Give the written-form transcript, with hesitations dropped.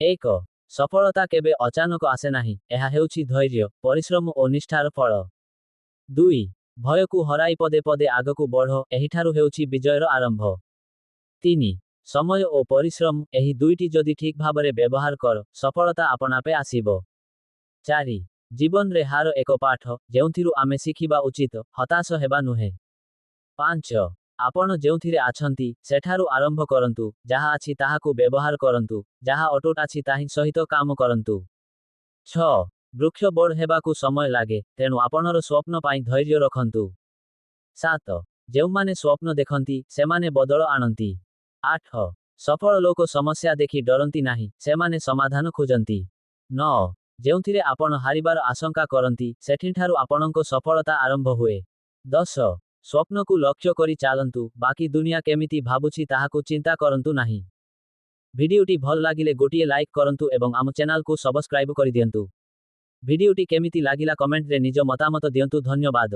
1. ସଫଳତା କେବେ ଅଚାନକ ଆସେ ନାହିଁ, ଏହା ହେଉଛି ଧୈର୍ଯ୍ୟ, ପରିଶ୍ରମ ଓ ନିଷ୍ଠାର ଫଳ। 2. ଭୟକୁ ହରାଇ ପଦେ ପଦେ ଆଗକୁ ବଢ଼, ଏହିଠାରୁ ହେଉଛି ବିଜୟର ଆରମ୍ଭ। 3. ସମୟ ଓ ପରିଶ୍ରମ, ଏହି ଦୁଇଟି ଯଦି ଠିକ୍ ଭାବରେ ବ୍ୟବହାର କର, ସଫଳତା ଆପଣାପେ ଆସିବ। 4. ଜୀବନରେ ହାର ଏକ ପାଠ, ଯେଉଁଥିରୁ ଆମେ ଶିଖିବା ଉଚିତ, ହତାଶ ହେବା ନୁହେଁ। 5. ଆପଣ ଯେଉଁଥିରେ ଅଛନ୍ତି, ସେଠାରୁ ଆରମ୍ଭ କରନ୍ତୁ, ଯାହା ଅଛି ତାହାକୁ ବ୍ୟବହାର କରନ୍ତୁ, ଯାହା ଅଟୁଟ ଅଛି ତାହିଁ ସହିତ କାମ କରନ୍ତୁ। 6. ବୃକ୍ଷ ବଡ଼ ହେବାକୁ ସମୟ ଲାଗେ, ତେଣୁ ଆପଣର ସ୍ୱପ୍ନ ପାଇଁ ଧୈର୍ଯ୍ୟ ରଖନ୍ତୁ। 7. ଯେଉଁମାନେ ସ୍ୱପ୍ନ ଦେଖନ୍ତି, ସେମାନେ ବଦଳ ଆଣନ୍ତି। 8. ସଫଳ ଲୋକ ସମସ୍ୟା ଦେଖି ଡରନ୍ତି ନାହିଁ, ସେମାନେ ସମାଧାନ ଖୋଜନ୍ତି। 9. ଯେଉଁଥିରେ ଆପଣ ହାରିବାର ଆଶଙ୍କା କରନ୍ତି, ସେଠିଠାରୁ ଆପଣଙ୍କ ସଫଳତା ଆରମ୍ଭ ହୁଏ। 10. ସ୍ୱପ୍ନକୁ ଲକ୍ଷ୍ୟ କରି ଚାଲନ୍ତୁ, ବାକି ଦୁନିଆ କେମିତି ଭାବୁଛି ତାହାକୁ ଚିନ୍ତା କରନ୍ତୁ ନାହିଁ। ଭିଡିଓଟି ଭଲ ଲାଗିଲେ ଗୋଟିଏ ଲାଇକ୍ କରନ୍ତୁ ଏବଂ ଆମ ଚ୍ୟାନେଲକୁ ସବସ୍କ୍ରାଇବ କରିଦିଅନ୍ତୁ। ଭିଡିଓଟି କେମିତି ଲାଗିଲା, କମେଣ୍ଟରେ ନିଜ ମତାମତ ଦିଅନ୍ତୁ। ଧନ୍ୟବାଦ।